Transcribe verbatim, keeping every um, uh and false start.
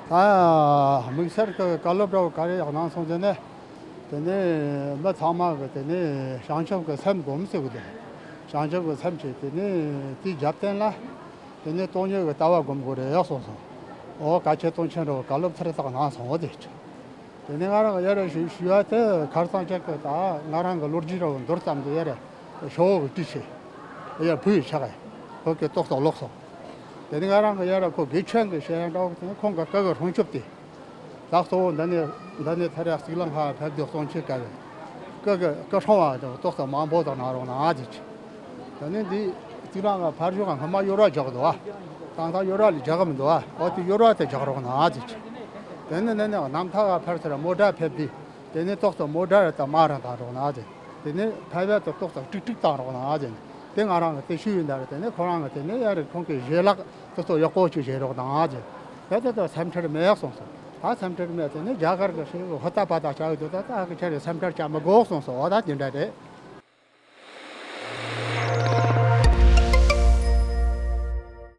ད་དམིགས་བསལ་གྱི་བཀའ་སློབ་འདྲ་བོ་ག་རེ་ཡང་གནང་སོང་ཟེར་ན། དེ་ནས་མི་ཚང་མ་གི་དེ་ནས་བྱང་ཆུབ་ཀྱི་སེམས་སྒོམ་ཟེར་གི་འདུག་བྱང་ཆུབ་ཀྱི་སེམས་ཀྱིས་དེ་ནས་དེའི་རྒྱབ་རྟེན་ལ་དེ་ནས་སྟོང་ཉིད་ཀྱི་ལྟ་བ་སྒོམ་དགོས་རེད་གསུངས་སོང་། འོ་བཀའ་ཆོས་སྟོང་ཆེན་འདྲ་བོ་བཀའ་སློབ་ཚར་དག་གནང་སོང་། འོ་དེ། དེ་ནས་ང་རང་གི་ཡ་ར་ཞུ་ཞུ་བ་དེ་ཁར་སང་ཅག་གི་ད་ང་རང་གི་ལོ་རྒྱུས་ར་བོ་མདོར་ཙམ་དུ་ཡ་ར་ཞོ་བོ་གི་བྲིས་ཤེས་ཡ་བུ་ཡི་ཆག་ཡ་ཁོ་གི་ཏོག་ཏོག་ལོག་སོང་། དེ་ནས་ང་རང་གི་ཡ་ར་ཁོ་དགེ་ཆོས་གི་བཤད་ཡ་འདྲ་བོ་དེ་ཁོང་གི་སྐུ་གི་སྲུང་སྐྱོབ་དེ། ད་གཙོ་བོ་འདི་ནས་འདི་ནས་ཐར་ཡག་གཙུག་ལག་ཁང་ཕེབས་དུས་སྟོང་ཆེན་སྐབས་སྐུ་གི་སྐུ་སྲུང་བ་དང་ཏོག་ཙམ་མང་པོ་དང་གནང་རོགས་གནང་ཨ་ཅེ། དེ་ནས་འདི་གཙུག་ལག་ཁང་ཕར་ཕྱོགས་སྔོན་མ་གཡོར་བ་རྒྱག་འདུག་ཨ། ད་ལྟ་གཡོར་བ་ལས་རྒྱག་གི་མི་འདུག་ཨ། འོ་དེ་གཡོར་བ་དེ་རྒྱག་རོགས་གནང་ཨ་ཅེ། དེ་ནས་ནས་ནས་གནམ་ཐང་ལ་ཕར་ཚུར་མོ་ཊ་ཕེབས་དུས་དེ་ནས་ཏོག་ཙམ་མོ་ཊ་དང་དམག་རང་བཏང་རོགས་གནང་ཨ་ཅེ། དེ་ནས་ཕ་བལ་དུ་ཏོག་ཙམ་ཀྲིག་ཀྲིག་བཏང་རོགས་གནང་ཨ་ཅེ། དེ་ང་རང་གི་དེ་ཞུ་ཡིན་ད་རེད། དེ་ནས་ཁོ་རང་གི་དེ་ནས་ཡ་རེད་ཁོང་གི་བཞེས་ལག་དེ་ཚོ་ཡག་པོ་ཅིག་བཞེས་རོགས་གནང་ཨ་ཅེ། དེ་དེ་ཚོ་སེམས་ཁྲལ་མེད་གསུངས་སོང་། ད་སེམས་ཁྲལ་མེད་དེ་ནས་རྒྱ་གར་གི་ཧུར་ཐག་པ་ཐག་བྱ་ཡོད་དུས་ད་ད་ཧ་གི་ཁྱེད་རེ་སེམས་ཁྲལ་བྱ་མི་དགོས་གསུངས་སོང་། འོ་ད་དེ་འདྲ་རེད།